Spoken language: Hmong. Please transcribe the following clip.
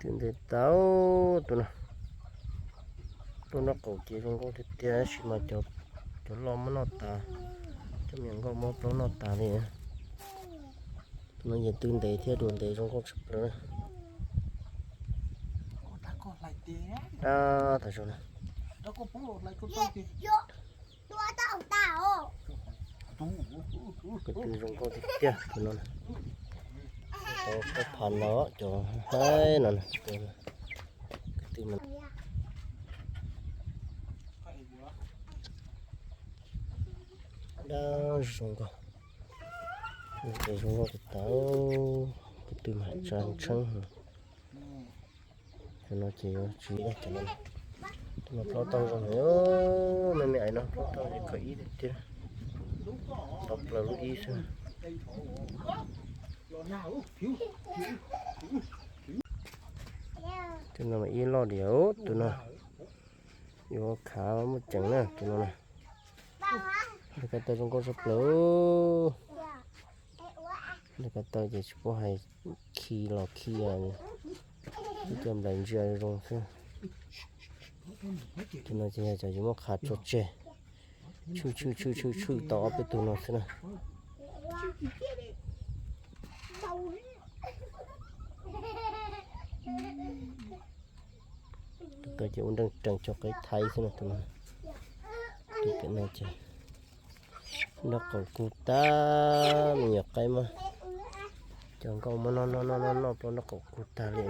Twb ntev tau tus no, plaub nraub qaum ces zoo nkauj tiag tiag, tab sis mas cov loj muab noj tas, cov me nyuam nkauj muab plaub noj tas li. Tus no ces twb ntev thiab dua ntev zoo nkauj tshaj plaws na. Dab tas zog na. Ko tw zoo nkauj tiag tiag tus no. Tau pab phav no cov haib no, ko tw mas dab zoo nkauj, zoo nkauj tiag tas, ko tw mas tsa ntsheeb. Cov no ces yuav tsis, cov no, tus no plaub tau zoo heev, me me ais no plaub tau ces khaws ib tiag tiag, tau plaws lub ib xwb. Tus no mas ib loj diam, tus no yuav khav muaj ceem na tus no na. Nws ko taw zoo nkauj tshaj plaws. Nws ko taw ces tsis paub hais khi los khi, ib co nplaim ntsia zoo xwb. Tus no ces yog cov yuav muab khav tso tseg, tshwj tshwj tshwj tshwj tshwj tau ob peb tug no xwb na. Tus ko ces ua nreej rees cog qaib thaib xwb no, tus no. Tus pem no ces nraub qaum kug tag, me nyuam qaib muab cov nkauj muab noj noj noj noj noj plaub nraub qaum kug tag li.